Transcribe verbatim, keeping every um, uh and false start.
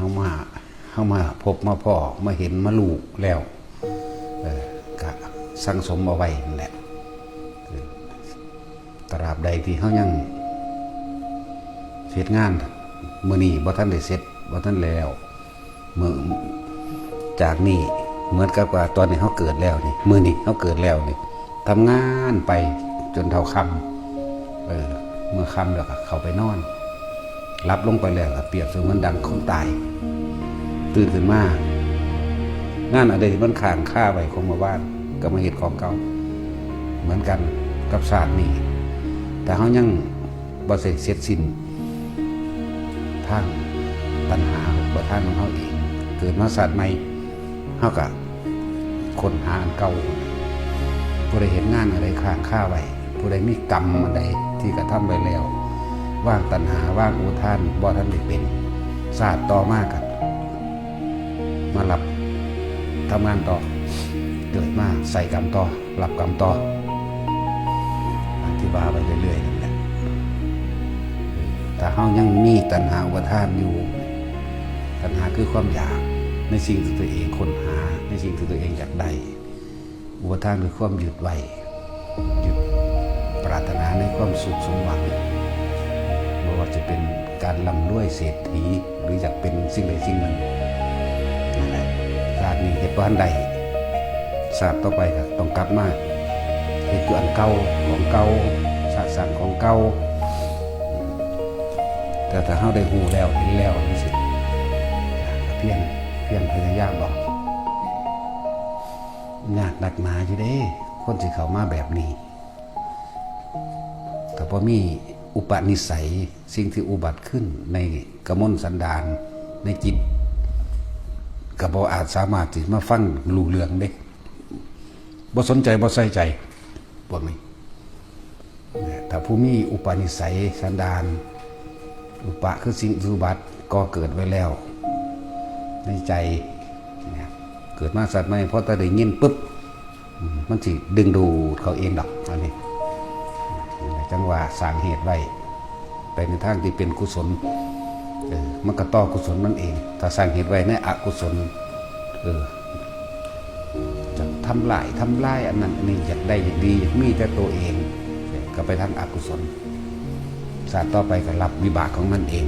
เฮามาเฮามาพบมาพ้อมาเห็นมารู้แล้ว เออ ก็สั่งสมเอาไว้นั่นแหละ เออ ตราบใดที่เฮายังเฮ็ดงาน มื้อนี้บ่ทันได้เสร็จ บ่ทันแล้ว มื้อ จากนี้เหมือนกับว่าตอนนี้เฮาเกิดแล้วนี่ มื้อนี้เฮาเกิดแล้วนี่ ทำงานไปจนเท่าค่ำ เออ เมื่อค่ำแล้วก็เข้าไปนอน หลับลงไปแล้วก็เปรียบเสมือนดังคนตาย ตื่นขึ้นมา งานอันใดที่มันค้างคาไว้ของเมื่อวาน ก็มาเฮ็ดของเก่า เหมือนกันกับชาตินี้ แต่เฮายังบ่เสร็จสิ้นทางตัณหาอุปาทานของเฮาเอง เกิดมาชาติใหม่ เฮาก็ค้นหาอันเก่า ผู้ใดเฮ็ดงานอันใดค้างคาไว้ ผู้ใดมีกรรมอันใดที่กระทำไว้แล้ว วางตัณหาวางอุปาทานบ่ทันได้เป็น ชาติต่อมาก็มารับทำงานต่อ เกิดมาใส่กรรมต่อ รับกรรมต่อ อันที่ว่าไปเรื่อยๆนั่นแหละ ถ้าเฮายังมีตัณหาอุปาทานอยู่ ตัณหาคือความอยากในสิ่งที่ตัวเองค้นหา ในสิ่งที่ตัวเองอยากได้ อุปาทานคือความยึดไว้ ยึดปรารถนาในความสุขสมหวัง บ่ว่าจะเป็นการร่ำรวยเศรษฐี หรืออยากเป็นสิ่งใดสิ่งหนึ่ง นั่นแหละ ชาตินี้เฮ็ดบ่ทันได้ ชาติต่อไปก็ต้องกลับมาเฮ็ดอยู่อันเก่า ของเก่า สะสางของเก่า แต่ถ้าเฮาได้ฮู้แล้วเห็นแล้วจั่งซี้ ก็เพียร เพียรพยายามเอา ยากนักหนาอยู่เด้ คนสิเข้ามาแบบนี้ ถ้าบ่มีอุปนิสัย สิ่งที่อุบัติขึ้นในกมลสันดาน ในจิต ก็บ่อาจสามารถสิมาฟังรู้เรื่องเด้ บ่สนใจ บ่ใส่ใจ พวกนี้ ถ้าผู้มีอุปนิสัยสันดาน อุปะคือสิ่งอุบัติก่อเกิดไว้แล้ว ในใจ เนี่ย เกิดมาชาติใหม่ พอแต่ได้ยินปุ๊บ อืม มันสิดึงดูดเขาเองดอก อันนี้ จั่งว่าสร้างเหตุไว้ ไปในทางที่เป็นกุศล เออ มันก็ต่อกุศลมันเอง ถ้าสร้างเหตุไว้ในอกุศล เออ จะทำลาย ทำลายอันนั้นอันนี้ อยากได้อยากดี อยากมีแต่ตัวเอง ก็ไปทางอกุศล ชาติต่อไปก็รับวิบากของมันเอง